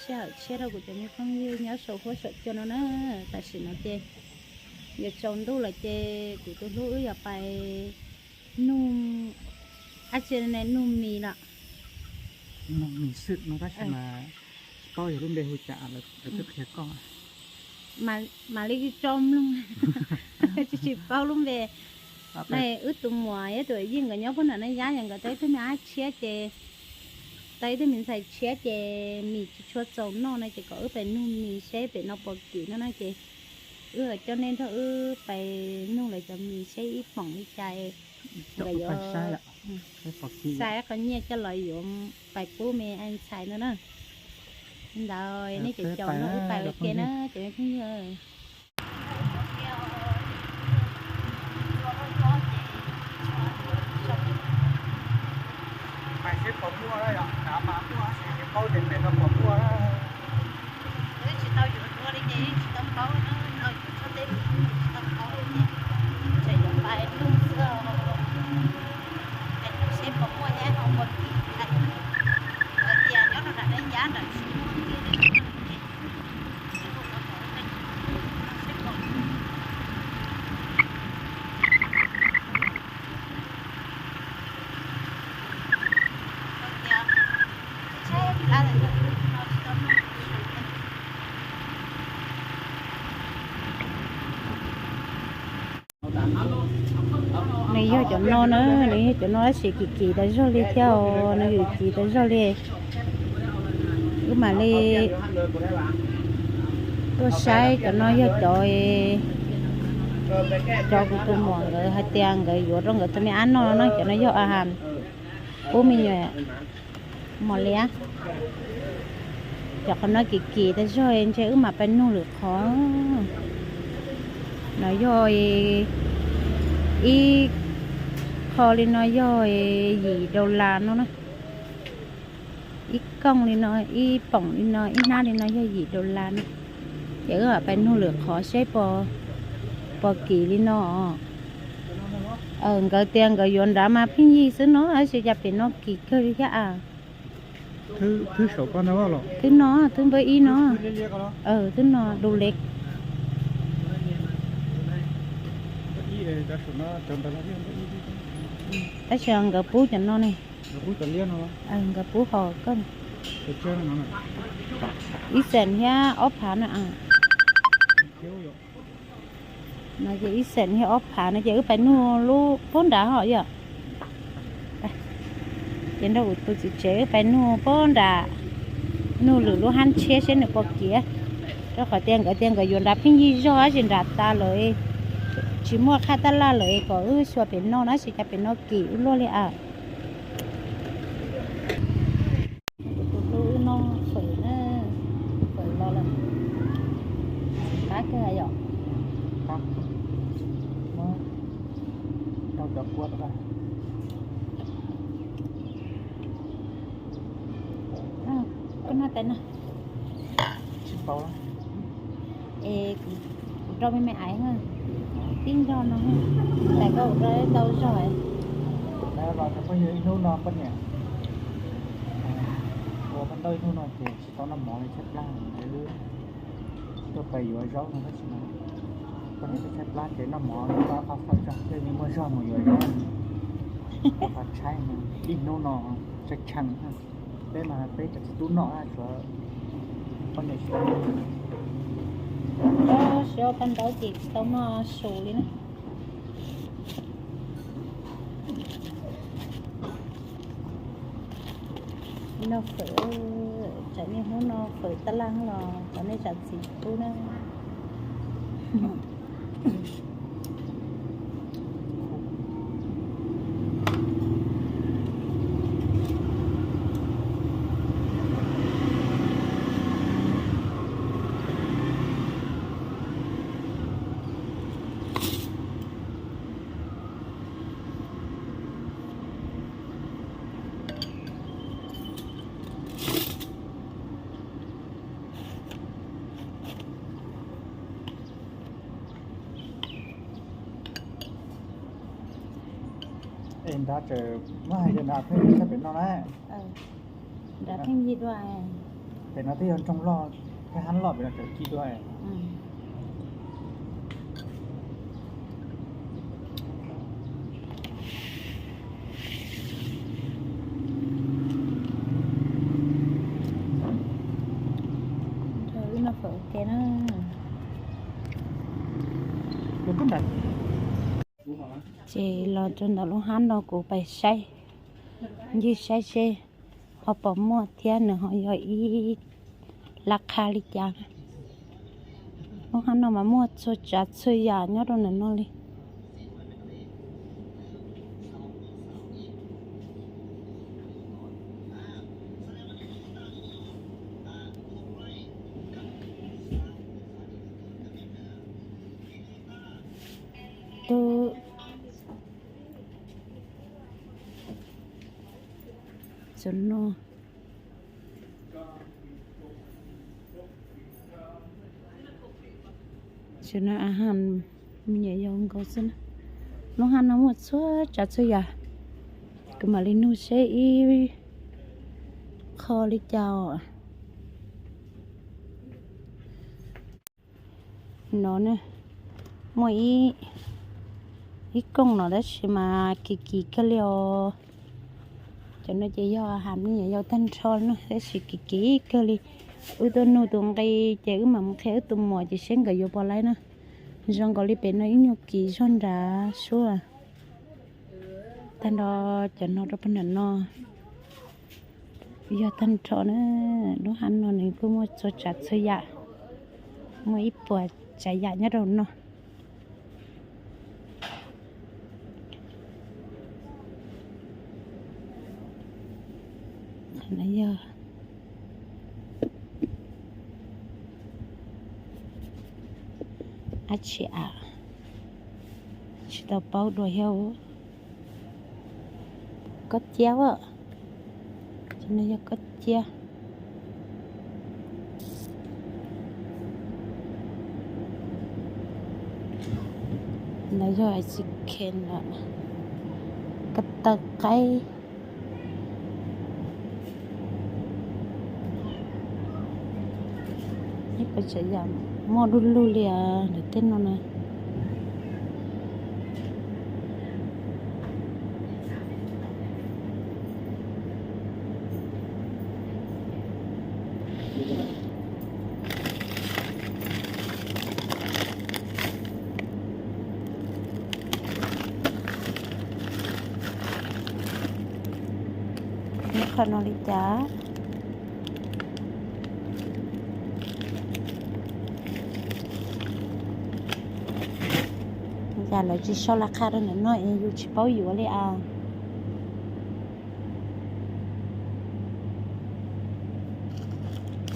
Sij hawm tshiab rau kuv cov me phooj ywg nyob saum huab saum cua no na. Tam sim no ces yuav tsaus ntuj lawm ces kuv tus hlub wb yuav pais nug, ab tsi ne, nug mis lawm. Nug mis xwb no tab sis mas tsis paub yog lub npe hu cas, lawv twb qhia koj. Mam li tso mloog, tsis tsis paub lub npe. Wb tus muam thiab tus yij nkawd nyob puag nram Naj Yab, nkawd tau ib tug me ab tshiab ces, tau ib tug me ntxhais tshiab ces mis tsis tshua txaus noj no ces kom wb pais nug mis seb pem no puas kim no na ces wb coj nej nrog wb pais nug lawv cov mis seb ib poom li cas. Nkawd yuav xa qhov nyiaj coj los yuav pais pub me ntxhais no na. Ntawd nej caum caum no wb pais ua ke na cov me phooj ywg. Pais seb puas muaj, av mas muaj, paub tias pem no puas muaj. Wb tsis tau yuav dua li ces tsis tau paub, tau yuav txog tej tsis tau paub li ces tseem yuav pais nug xwb. Pais nug seb puas muaj thiab ho puas kim hais tias nyob rau nram Naj Yab nram tsis muaj kiag li. Nws yog cov no na, nws yog cov no tab sis kim kim tas zog li thiab, nws kim kim tas zog li. Wb mam li tuaj saib cov no yog cov, cov kuv tus muam nkawd hais tias nkawd yuav rau nkawd tus me ab noj no, cov no yog a has pub me nyuam mos liab. Cov qhov no kim kim tas zog, ntshe wb mam pais nug lwm qhov. No yog ib qho li no yog yim dollar no na. Ib kooj li no, ib poom li no, ib hnab li no yog yim dollar no. Ces wb mam pais nug lwm qhov seb puas kim li no. Nkawd tias nkawd yuav nrad mas pheej yig xwb no, tab sis cas pem no kim kawg li thiab a. Twb no, twb npawb ib no. Twb no du le. Tab sis nkawd pub cov no ne. Nkawd pub hos koj. Ib xees thiab ob phav no. No ces ib xees thiab ob phav no ces wb pais nug lub pab nrad hos yom. Ces nrog kuv tus txiv tsev wb pais nug pab nrad, nug lwm lub hab tshiab seb nws puas kim. Rau qhov tias nkawd tias nkawd yuav nrad pheej yig zog tab sis nrad tas lawm, tsis muaj qhab tab laj lawm kom wb xyuas pem no na, tab sis cas pem no kim ua luaj li a. Kuv tus hlub wb noj fawm na, fawm los lawm. Qab kawg yom. Koj noj tais na. Es kuv rau me me aiv na, tib nrog no, tais koj ua rau tau zog. Lawv los cov phooj ywg ib hnub no poj niam ua paj ntaub ib hnub no ces tsis tau noj mov li tshaib plab, tuaj pais yuav zaub no tab sis mas poj niam twb tshaib plab ces noj mov noj qhov fawm zog thiaj li muaj zog mus yuav zaub. Qhov tshaib ib hnub no tshaib tshaib. Peb mas peb cov txiv tub noj tshuav poj niam tsis tau noj. Siab paj ntaub ces tsis tau noj su li na. Noj fawm, tsam niaj hnub noj fawm tab laj los thov nej zam txim pub na. Es nrad tseem muab hais tias nrad pheej yig pem no na. Nrad pheej yig dua. Pem no twb yog nroog loj, peb hab loj pem no tseem ci dua. Ces los rau ntawm lub hab no kuv pais saib, ncig saib seb ho puas muaj thiab nws ho yog ib lab qhab li cas. Lub hab no mas muaj txhua tsav txhua yam nyob rau ntawm no li. Tub, cov no, cov no a ha, me nyuam yaus nkaus xwb na. Lub hab no muaj txhua tsav txhua yam, kuv mam li nug seb ib qho li cas os. No na, muaj ib kooj no tab sis mas kim kim kawg li os. Cov no ces yog ham me nyuam yaus tag nrho na tab sis kim kim kawg li. Wb tuaj nug tus nqi ces wb mam mus qhia wb tus muam ces seb nkawd yuav puas laib na. Zoo nkaus li pem no ib nyuag kim zog nrad suab. Tag nrho cov no rau pag nram no. Yog tag nrho na, lub hab no nws kuj muaj txhua tsav txhua yam, muaj ib puas tsav yam nyob rau no. Qhov no yog dab tsi a, tsis tau paub dua thiab. Kob ciab, no yog kob ciab. No yog ice cream, ko taw qaib. Ib puas tsav yam muaj du lug li ntawm tej no na. Qhov no li cas? Cas lawv tsis sau laj qha rau ntawm no es yus tsis paub yuav li as.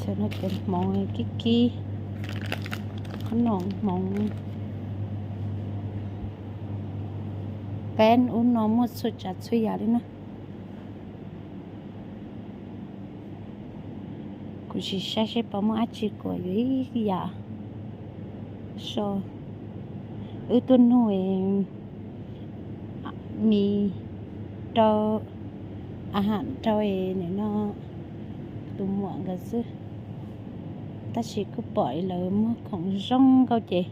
Cov no cov hmoov kib kib, qhob noom hmoov. Peb ub no muaj txhua tsav txhua yam li na. Kuv sim saib seb puas muaj dab tsi kuas yuav ib yam so. Wb tuaj nug mis rau, a ha, rau nim no tus muam nkawd xwb. Tab sis kuj pom lawv muag khoom zoo nkauj ces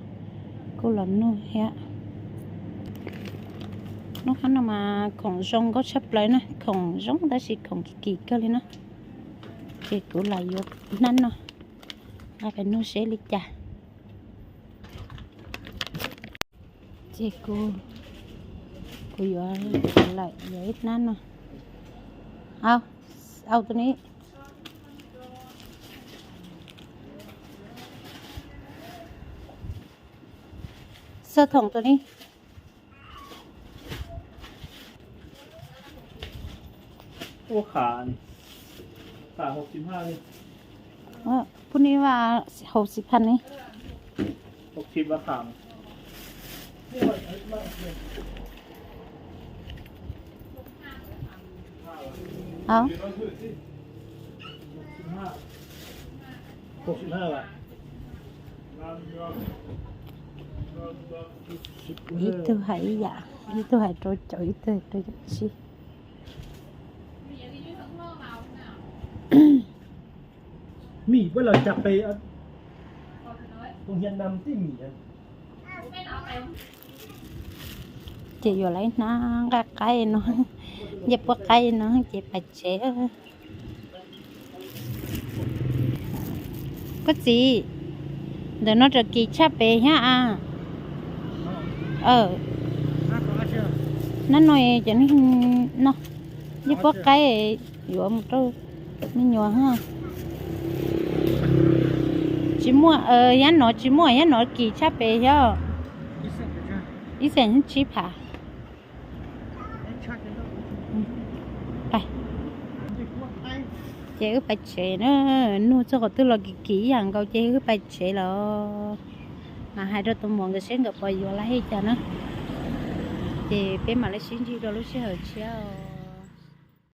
kuj los nug thiab. Lub hab no mas khoom zoo nkauj tshaj plaws na, khoom zoo tab sis khoom kim kim kawg li na. Ces kuv lam yuav hnab no, peb nug seb li cas. Ces kuv, kuv yuav, lawm yuav ib hnab no. Au, au tus ni. Xab thoom tus ni. Ua kham, kham hauv xim haj li. Ua, pub ni va hauv xim phaj ni. Hauv xim va kham. Au. Ib tug hais ib yam, ib tug hais rau caum, ib tug hais rau caum tsib. Ces yuav lawv hnab nqaij qaib no, ncej puab qaib no ces pais tsev. Koj txiv, ntawm no rov kim tshaj pem thiab a. Hnab no cov no, ncej puab qaib yuav mus rau me nyuam. Tsis muaj, yab no tsis muaj, yab no kim tshaj pem thiab. Ib xeem tsib phav. Ces wb pais tsev na, nug txog qhov twg los kim kim ib yam nkaus ces wb pais tsev lawm. Mas hais rau tus muam nkawd seb nkawd puas yuav los li cas na. Ces peb mam li sib ntsib rau lub sij hawm tshiab.